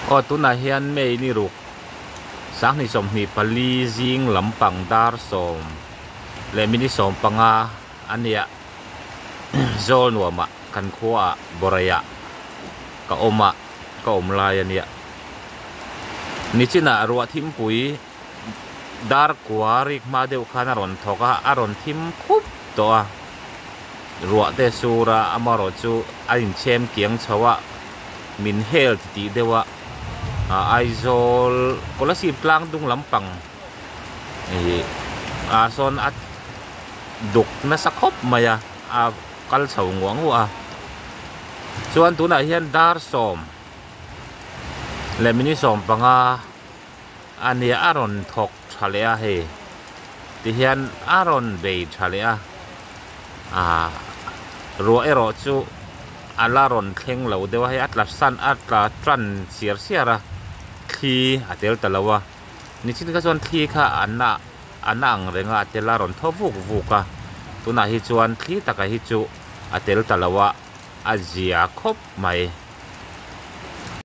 Aw tunah hian May ni ruk sanghnih 24 zing lampang dar sawm leh minute 15 a nia zawl nuamah kan khuaah bawrheiah ka awm a ka awm lai a nia nichinah ruah thimpui dar kua rik hma deuh khan a rawn thawk a a rawn thim khup tawh a ruah te sur a amaherawh chu a inchhem kiang chho a min hel ti tih deuh a ah Aizawl Kolasib tlang dung lampang ih ah sawn a duk nasa khawp mai a a kal chho nguah nguah a chuan tunah hian dar sawm leh minute 15 a nia a rawn thawk tha leh a hei tihian a rawn bei tha leh a ah ruah erawh chu a la rawn thleng lo deuh a hei a tla san a tla tan siar siar a thli a tel ta lo a nichin kha chuan thli kha a na a na ang reng a a tel a rawn thaw vuk vuk a tunah hi chuan thli taka hi chu a tel ta lo a a zia khawp mai.